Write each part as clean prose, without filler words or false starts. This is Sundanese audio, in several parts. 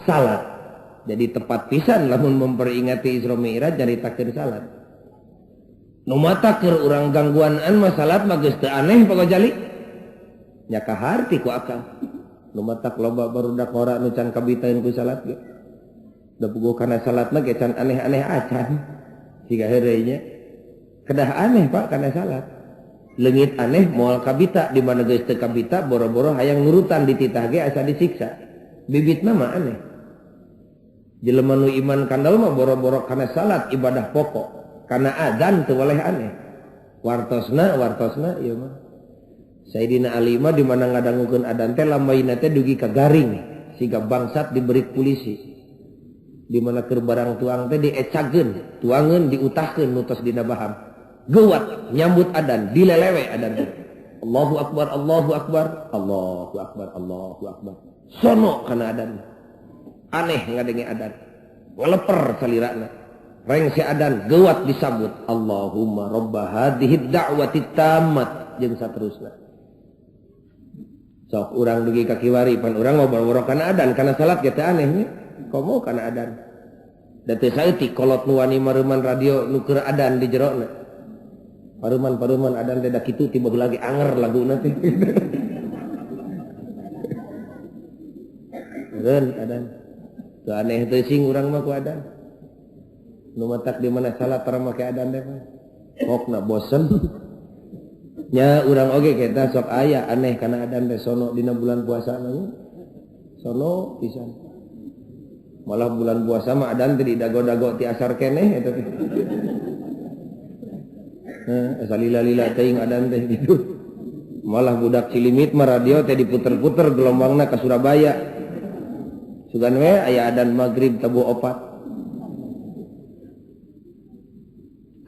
salat. Jadi tepat pisan lamun memperingati Isra Mi'raj nyaritakeun salat. Nu mata keur urang gangguanan mah salat mah geus teu aneh Pak Gojali. Nya kaharti ku akal. Nu matak loba barudak ngora nu can kabitaeun ku salat ge. Da puguh kana salatna ge can aneh-aneh acan. Siga heureuy nya. Kedah aneh Pak kana salat. Leungit aneh moal kabita di mana geus teu kabita boro-boro hayang nurutan dititah ge asa disiksa. Bibitna mah aneh. Jelema nu iman kandal mah boro-boro kana salat ibadah pokok. Kana adzan teu boleh aneh. Wartosna wartosna ieu mah. Sayyidina Ali mah di mana ngadangukeun adzan teh lambaina teh dugi ka garing siga bangsat diberi polisi. Di mana keur barang tuang teh diecageun, tuangeun diutahkeun nu tos dina baham. Geuwat nyambut adzan dilelewe adzan teh. Allahu akbar, Allahu akbar, Allahu akbar, Allahu akbar. Sono kana adzan. Aneh ngadenge adzan. Ngaleper salirana. Rengse adzan geuwat disambut Allahumma robba hadhihi da'wati tammat jeung saterusna. Sok urang dugi ka kiwari pan urang ngobrol-ngobrol kana adzan kana salat ge teh aneh nya. Komo kana adzan. Da teu saeutik kolot nu wani mareuman radio nu keur adzan di jerona. Paruman-paruman adzan teh da kitu tiba lagi anger laguna teh. Eureun adzan. Teu aneh teu sing urang mah ku adzan. Nu matak di mana salat tara make adzan teh mah. Pokna bosen. Nya urang oge kita sok aya aneh kana adzan teh sono dina bulan puasa mah. Sono pisan. Malah bulan puasa mah adzan teh didago-dago ti asar keneh eta teh. Heh, asa lila-lila teuing adzan teh gitu. Malah budak Cilimit mah radio teh diputer-puter gelombangna ka Surabaya. Sugan we aya adzan maghrib tabuh opat.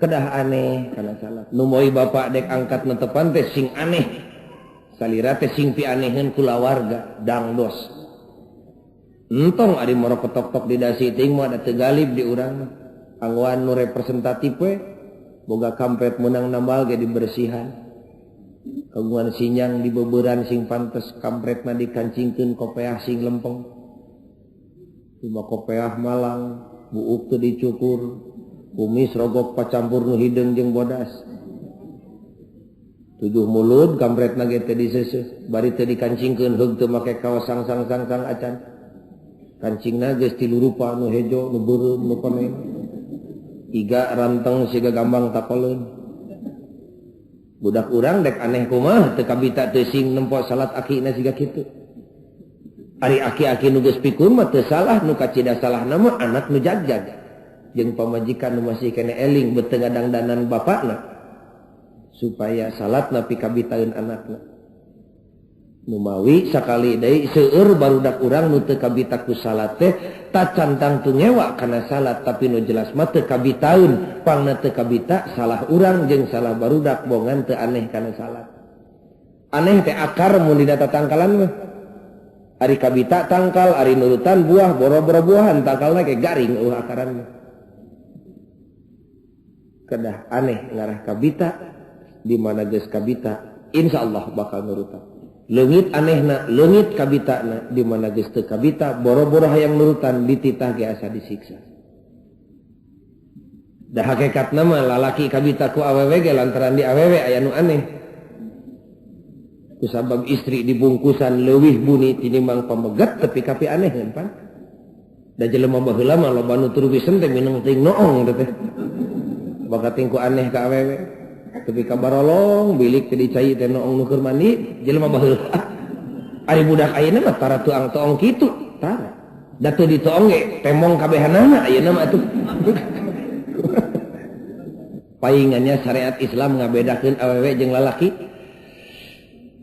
Kedah aneh kana salat. Nu moy bapak dek angkat netepan teh sing aneh. Salira teh sing pianeheun kulawarga dangdos. Entong ari moro ketok-tok di dasi teuing mah da teu galib di urang mah. Anggoan nu representatif we boga kampret meunang nambal ge dibersihan. Kagungan sinyang dibeuberan sing pantes kampretna dikancingkeun kopeah sing lempeng. Lima kopeah malang, buuk teu dicukur. Kumis rogok pacampur nu hideung jeung bodas. Tujuh mulut kampretna ge teu diseuseuh, bari teu dikancingkeun heug teu make kaos sang-sang-sang-sang acan. Kancingna geus tilu rupa nu hejo, nu beureum, nu koneng. Iga ranteng siga gambang takoleun. Budak urang dek aneh kumaha teu kabita teu sing nempo salat akina siga kitu. Ari aki-aki nu geus pikun mah teu salah, nu kacida salahna mah anak nu jagjag. Jeung pamajikan nu masih kene eling beuteung ngadangdanan bapakna supaya salatna pikabitaeun anakna. Numawi sakali deui seueur barudak urang nu teu kabita ku salat teh tacan tangtu ngewa kana salat tapi nu jelas mah teu kabitaeun, pangna teu kabita salah urang jeung salah barudak bongan teu aneh kana salat. Aneh teh akar mun dina tatangkalan mah. Ari kabita tangkal, ari nurutan buah boro-boro buahan tangkalna ge garing eueuh akaran mah. Kedah aneh ngarah kabita di mana geus kabita insyaallah bakal nurutan. Leungit anehna, leungit kabitana di mana geus teu kabita boro-boro hayang nurutan dititah ge asa disiksa. Da hakikatna mah lalaki kabita ku awewe ge lantaran di awewe aya nu aneh. Kusabab istri dibungkusan leuwih buni tinimbang pameget tepi ka pianeheun pan. Da jelema baheula mah loba nu turwisen teh mineng teuing noong teh. Bakating ku aneh ka awewe tepi ka barolong bilik teh dicai teh noong nu keur mandi jelema baheula. Ari budak ayeuna mah tara tuang toong kitu tara da teu ditoong ge temong kabehanana ayeuna mah atuh. Paingannya syariat Islam ngabedakeun awewe jeung lalaki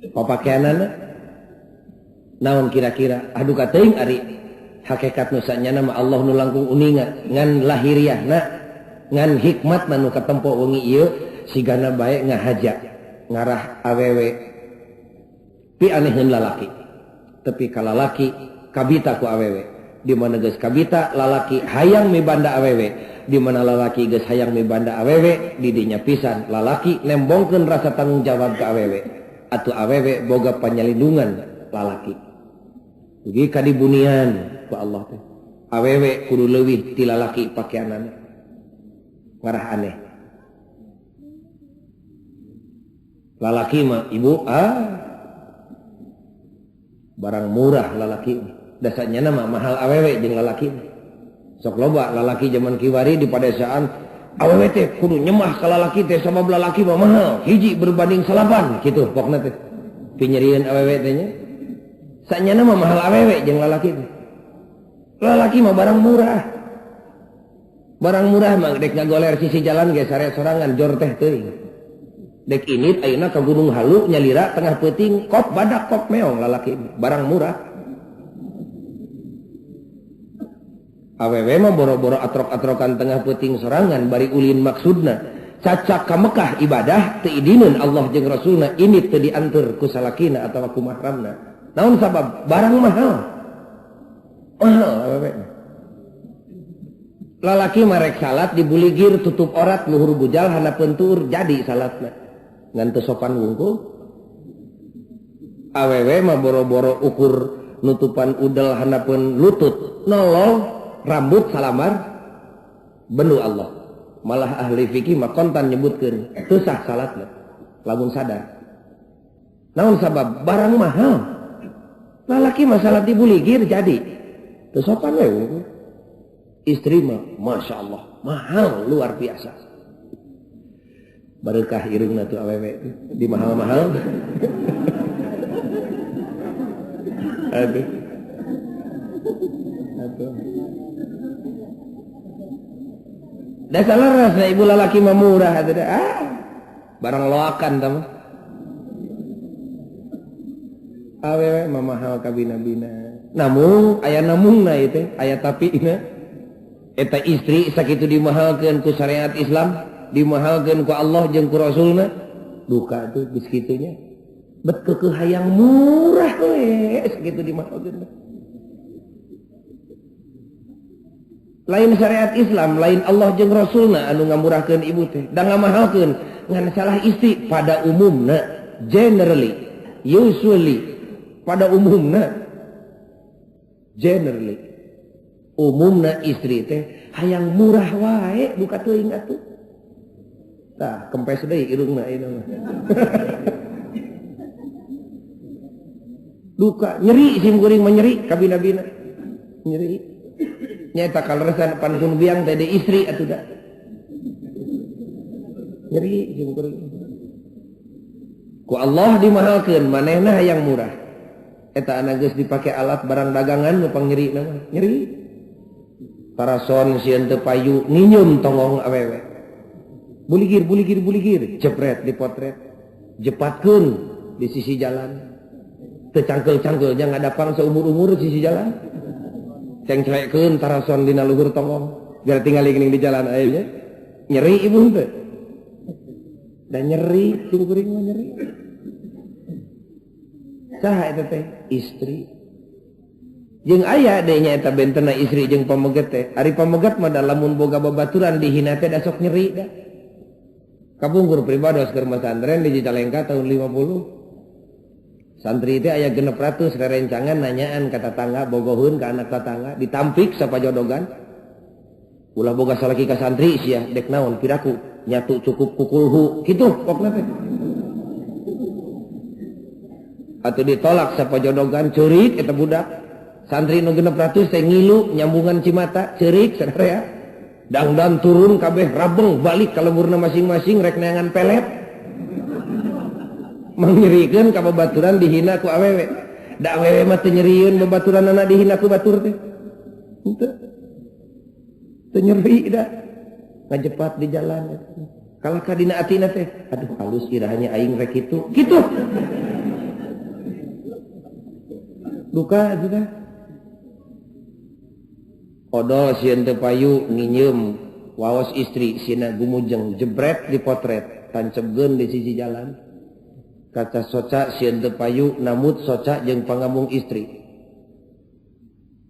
papakeanana naon kira-kira aduh kateuing ari hakikat nu sanyana mah Allah nu langkung uninga ngan lahiriahna ngan hikmat nu katempo wengi ieu sigana bae ngahaja ngarah awewe pianeheun lalaki tepi ka lalaki kabita ku awewe di mana geus kabita lalaki hayang mibanda awewe di mana lalaki geus hayang mibanda awewe di dinya pisan lalaki nembongkeun rasa tanggung jawab ka awewe atuh awewe boga panyalindungan lalaki dugi ka dibunian ku Allah teh. Awewe kudu leuwih ti lalaki pakeanana. Ngarah aneh. Lalaki mah ibu barang murah lalaki. Dasarnya nama mahal awewe jeung lalaki. Sok loba lalaki zaman kiwari di padesaan awewe teh kudu nyemah ka lalaki teh sabab lalaki mah mahal hiji berbanding salapan kitu pokna teh. Pinyerieun awewe teh nya. Sanyana mah mahal awewe jeung lalaki teh. Lalaki mah barang murah. Barang murah mah dek ngagoler sisi jalan ge sare sorangan jor teh teuing. Dek init ayeuna ka Gunung Halu nyalira tengah peuting kop badak kop meong lalaki barang murah. Awewe mah boro-boro atrok-atrokan tengah peuting sorangan bari ulin maksudna cacak ka Mekah ibadah teu idineun Allah jeung Rasulna ini teu dianteur ku salakina atawa ku mahramna. Naon sabab barang mahal. Mahal awewe. Lalaki mah rek salat dibuligir tutup orat luhur bujal handapeun tuur jadi salatna. Ngan teu sopan wungkul. Awewe mah boro-boro ukur nutupan udel handapeun lutut nolol rambut salamar benu Allah. Malah ahli fikih mah kontan nyebutkeun teu sah salatna lamun sadar. Naon sabab barang mahal. Lalaki mah salat dibuligir jadi teu sopan we wungkul. Istri mah Masya Allah mahal luar biasa. Barokah irungna tuh awewe di mahal-mahal. Aduh. Aduh. Dasar rasa ibu lalaki mah murah atuh dah. Ah, barang loakan tah mah. Awewe mah mahal kabina-bina. Namun aya namungna ieu teh, aya tapina. Eta istri sakitu dimahalkeun ku syariat Islam, dimahalkeun ku Allah jeung ku Rasulna, duka tuh geus kitu nya. Bet keukeuh hayang murah we sakitu dimahalkeun. Lain syariat Islam, lain Allah jeung Rasulna anu ngamurahkeun ibu teh, da ngamahalkeun ngan salah istri pada umumna, generally, usually pada umumna, generally umumna istri teh hayang murah wae duka teuing atuh. Tah kempes deui irungna ieu mah. Duka nyeri sim kuring mah nyeri kabina-bina. Nyeri. Nyaeta kaleresan pan kun biang teh de istri atuh da. Nyeri sim kuring. Ku Allah dimahalkeun manehna hayang murah. Eta anak geus dipake alat barang dagangan nu pangnyerina mah. Nyeri. Parason sieun teu payu nginyum tongong awewe. Buligir buligir buligir jepret dipotret. Jepatkeun di sisi jalan. Teu cangkeul-cangkeul nya ngadapang seumur-umur di sisi jalan. Cengclekeun tarason dina luhur tongong. Biar tinggal geuning di jalan aya nya. Nyeri ibu teh. Da nyeri sing kuring mah nyeri. Saha eta teh? Istri. Jeung aya deui nya eta bentena istri jeung pameget teh. Ari pameget mah da lamun boga babaturan dihina teh da sok nyeri da. Kapungkur pribados keur masantren di Cicalengka tahun 50. Santri teh aya 600 rerencangan nanyaan ka tatangga bogoheun ka anak tatangga ditampik sapajodogan. Ulah boga salaki ka santri sia dek naon piraku nyatu cukup kukulhu kitu pokna teh. Atuh ditolak sapajodogan ceurik eta budak. Santri nu 600 teh ngilu nyambungan cimata ceurik sadaya. Dangdan turun kabeh rabeng balik ka lemburna masing-masing rek neangan pelet. Mangnyerikeun ka babaturan dihina ku awewe. Da awewe mah teu nyerieun babaturanana dihina ku batur teh. Henteu. Teu nyeri da. Ngajepat di jalan. Kalah ka dina atina teh, aduh halus irahnya aing rek kitu. Kitu. Duka sudah. Odol sieun teu payu nginyeum waos istri sina gumujeng jebret dipotret tancepkeun di sisi jalan. Kaca soca sieun teu payu namut soca jeung pangamung istri.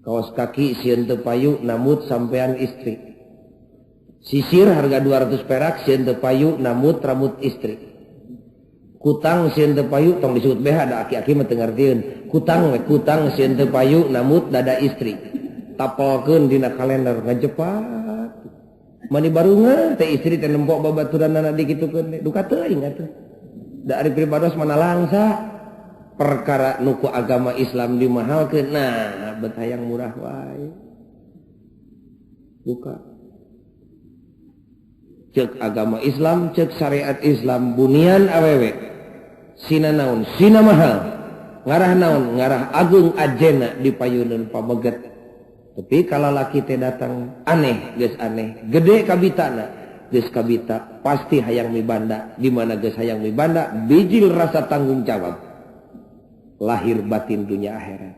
Kaos kaki sieun teu payu namut sampean istri. Sisir harga 200 perak sieun teu payu namut rambut istri. Kutang sieun teu payu tong disebut BH da aki-aki mah teu ngartieun. Kutang we kutang sieun teu payu namut dada istri. Tapelkeun dina kalender ngajepat. Mani barungan teh istri teh nempok babaturanna dikitukeun duka teuing atuh. Da ari pribados mana langsa perkara nu ku agama Islam dimahalkeun nah bet hayang murah wae. Duka. Cek agama Islam, cek syariat Islam bunian awewe. Sina naon, sina mahal. Ngarah naon, ngarah agung ajena di payuneun pameget. Tapi kalau laki teh datang aneh, geus aneh, gede kabitana, geus kabita pasti hayang mibanda. Di mana geus hayang mibanda, bijil rasa tanggung jawab. Lahir batin dunia akhirat.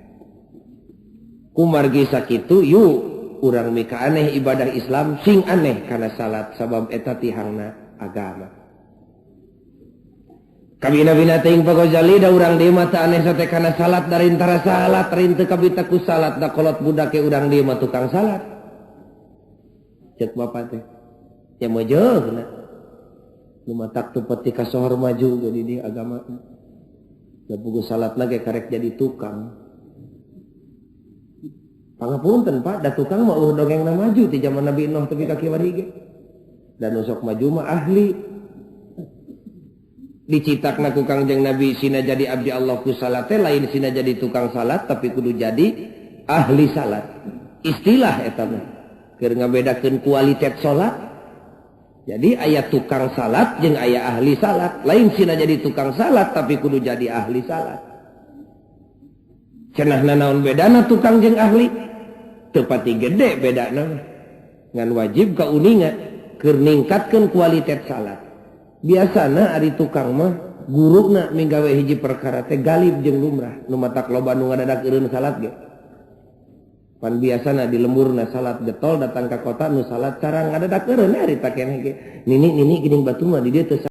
Kumargi sakitu yuk urang mika aneh ibadah Islam sing aneh kana salat sabab eta tihangna agama. Kabina-bina teuing Pak Gozali da urang deui mah teu aneh sate kana salat dari antara salat rinteu kabita ku salat da kolot budak ke urang deui mah tukang salat. Cek bapak teh. Ya mojohna. Nu matak teu peti kasohor maju jadi di agama. Da puguh salatna ge karek jadi tukang. Pangapunten Pak, da tukang mah eueuh dongengna maju ti zaman Nabi Nuh tepi ka kiwari ge. Da nu sok maju mah ahli. Dicitakna ku Kangjeng Nabi sina jadi abdi Allah ku salat teh lain sina jadi tukang salat tapi kudu jadi ahli salat. Istilah eta mah keur ngabedakeun kualitas salat. Jadi aya tukang salat jeung aya ahli salat. Lain sina jadi tukang salat tapi kudu jadi ahli salat. Cenahna naon bedana tukang jeung ahli? Teu pati gede bedana mah. Ngan wajib kauninga keur ningkatkeun kualitas salat. Biasana ari tukang mah guruna minggawe hiji perkara teh galib jeung lumrah nu matak loba nu ngadadak eureun salat ge. Pan biasana di lemburna salat getol datang ka kota nu salat cara ngadadak eureun ari takeneh ge. Nini nini geuning batu mah di dieu teu